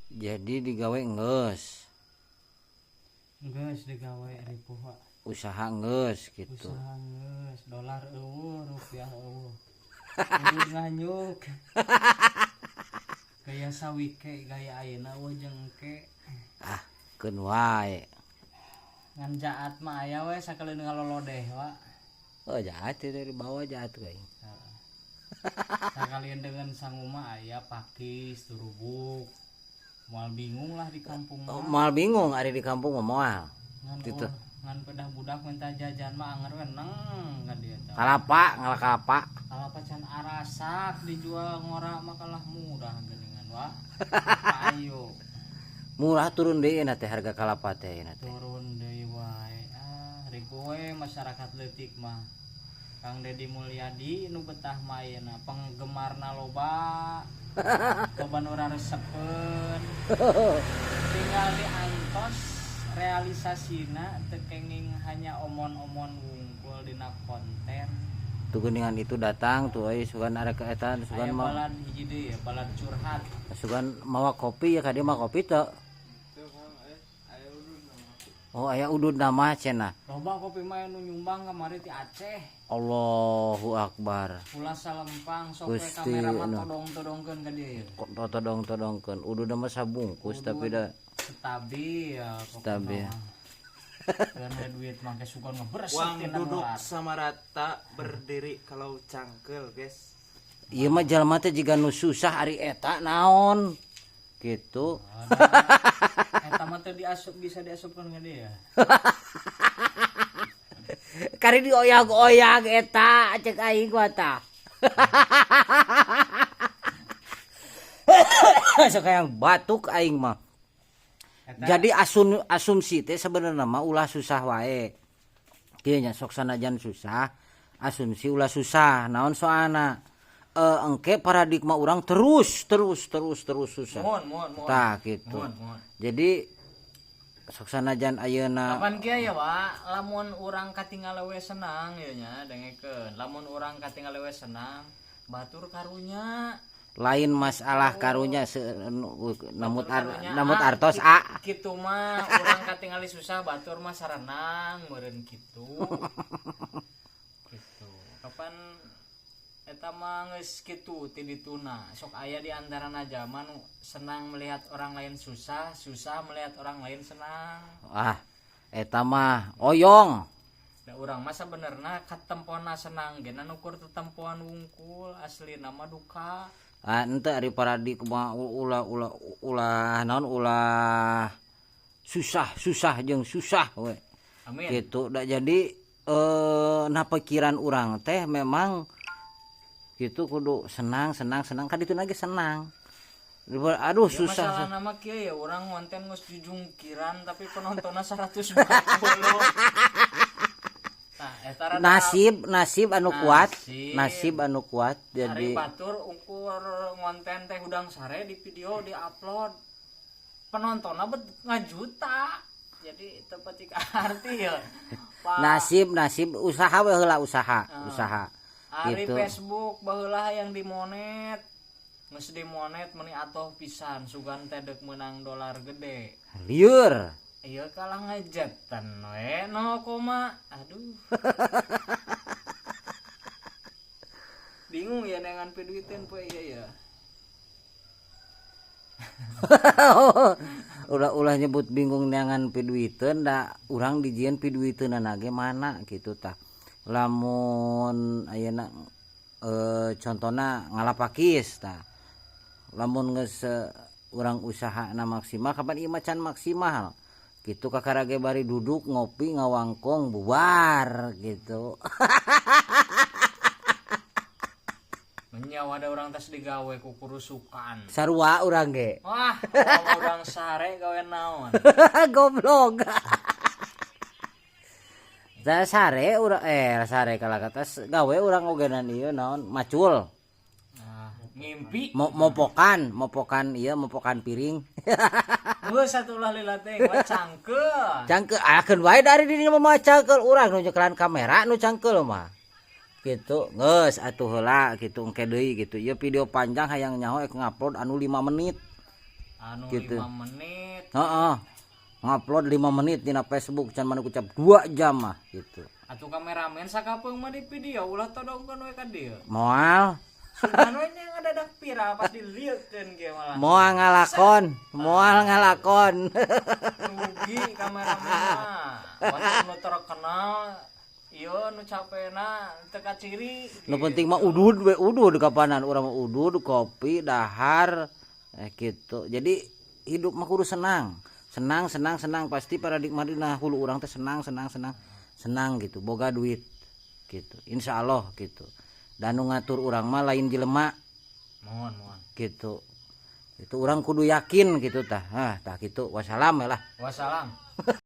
Jadi digawe geus. Geus digawe ripuh Pak. Usaha geus gitu. Usaha geus, dolar eueuh, rupiah eueuh. Kudu nganyuk. Gaya sawike gaya ayeuna eueuh jeung engke. Ah, keun wae. Ngan jaat mah aya we sakalian ngalolodeh Pak. Oh jaat dari bawah jaat we. Sakalian dengan sanguma aya pakis turubuk. Moal bingung lah di kampung mah. Oh, moal bingung ari di kampung mah moal. Gitu. Ngan pedah budak minta jajan mah anger we neng ka dieu teh. Kalapa, ngalah kalapa. Kalapa can arasak dijual ngora mah kalah murah geuningan wa. Ayo. Murah turun deui na teh harga kalapa teh na teh. Turun deui wae. Ah, ribu we masyarakat leutik mah. Kang Deddy Mulyadi nu betah mah ayeuna penggemarna loba. Loba nu raresepeun. Tinggal diantos realisasina teu kenging hanya omon-omon wungkul dina konten. Tuh geuningan itu datang tuh euy sugan arek ka eta sugan mah balad hiji deui ya, balad curhat. Sugan mawa kopi ya ka dieu mah kopi teu. Oh aya udud nama cenah. Loba kopi mah nu nyumbang kamari ti Aceh. Allahu akbar. Ulah salempang sok we kamera mah todong-todongkeun ka dieu. Todong-todongkeun. Udud mah sabungkus tapi da stabil ya stabil. Karena duit mah suka ngeberes. Uang duduk sama rata berdiri kalau cangkel, guys. Ieu mah jalma teh jiga nu susah ari eta naon. Gitu. Eta mah teh diasup bisa diasupkeun ka dieu ya. Kari dioyag-oyag eta cek aing mah tah. Sok hayang batuk aing mah. Jadi asumsi teh sebenarnya mah ulah susah wae. Kieu nya sok sanajan susah, asumsi ulah susah. Naon soalna? Engke paradigma urang terus susah. Mohon. Tah kitu. Mohon. Jadi sok sanajan ayeuna kapan kieu ya, Pak? Lamun urang katingal we senang ieu nya dengekeun. Lamun urang katingal we senang, batur karunya. Lain masalah karunya namut artos a. Kitu mah urang katingali susah batur mah sarenang meureun kitu. Kitu. Kapan eta mah geus kitu ti dituna. Sok aya di antarana jalma nu senang melihat orang lain susah, susah melihat orang lain senang. Ah, eta mah oyong. Da urang mah sabenerna katempona senang ge nukur tetempoan wungkul aslina mah duka. Ah, ente ari paradigma ulah ulah ulah naon ulah susah susah jeung susah we. Amin. Gitu da jadi nah pikiran urang teh memang gitu kudu senang senang senang ka ditu lagi senang. Aduh ya, susah. Masalah nama kieu ya urang ngonten geus jujungkiran tapi penontonna 140. Nah, eta nasib anu kuat, nasib anu kuat jadi ari batur ukur ngonten teh hudang sare di video di-upload penontonna bet ngajuta. Jadi teu pacik arti ya. Pak, nasib usaha we heula usaha, usaha. Ari gitu. Facebook baheula yang dimonet. Geus dimonet meuni atoh pisan sugan teh deuk meunang dolar gede. Lieur. Iya kalah ngajetan we 0, aduh. Bingung ya dengan piduiteun poe ieu ya. Ulah-ulah nyebut bingung neangan piduiteun da urang dijieun piduiteunana ge mana kitu tah. Lamun ayeuna contona ngalapakis tah. Lamun geus urang usahana maksimal kapan ieu mah can maksimal. Gitu kakara ge bari duduk ngopi ngawangkong bubar gitu. Menyawa ada orang tas digawe ku kurusukan. Sarua urang ge. Wah, urang sare gawe naon. Goblok. Da sare urang sare kalah kata gawe urang ogenan ieu naon macul. Nah, ngimpi. Mopokan ieu mopokan piring. Geus satulah lila teh mah cangkeul. Cangkeul akeun wae dari dirinya mah cangkeul urang nu nyekelan kamera nu cangkeul mah. Gitu geus atuh heula kitu engke deui gitu. Ieu video panjang hayang nyaho ek ngupload anu 5 menit. Anu Gitu. 5 menit. Heeh. Ngupload 5 menit dina Facebook can mana ucap 2 jam mah gitu. Atuh kameramen sakapeung mah di video ulah todongkeun we ka dieu. Moal. Sugan we nya ngadadak viral pas dilieukeun ge malah. Moal ngalakon, moal ngalakon. Rugi kameramen mah. Waktu nu terkenal ieu nu capena teu kaciri. Nu penting mah udud we, udud kapanan urang mah, udud kopi dahar gitu. Jadi hidup mah kudu senang. Senang, senang, senang, pasti paradigma dina hulu urang teh senang, senang, senang, senang gitu. Boga duit gitu. Insya Allah gitu. Dan nu ngatur urang mah lain jelema. Mohon, mohon. Gitu. Itu urang kudu yakin gitu tah. Ah, tah gitu. Wassalam ya lah. Wassalam.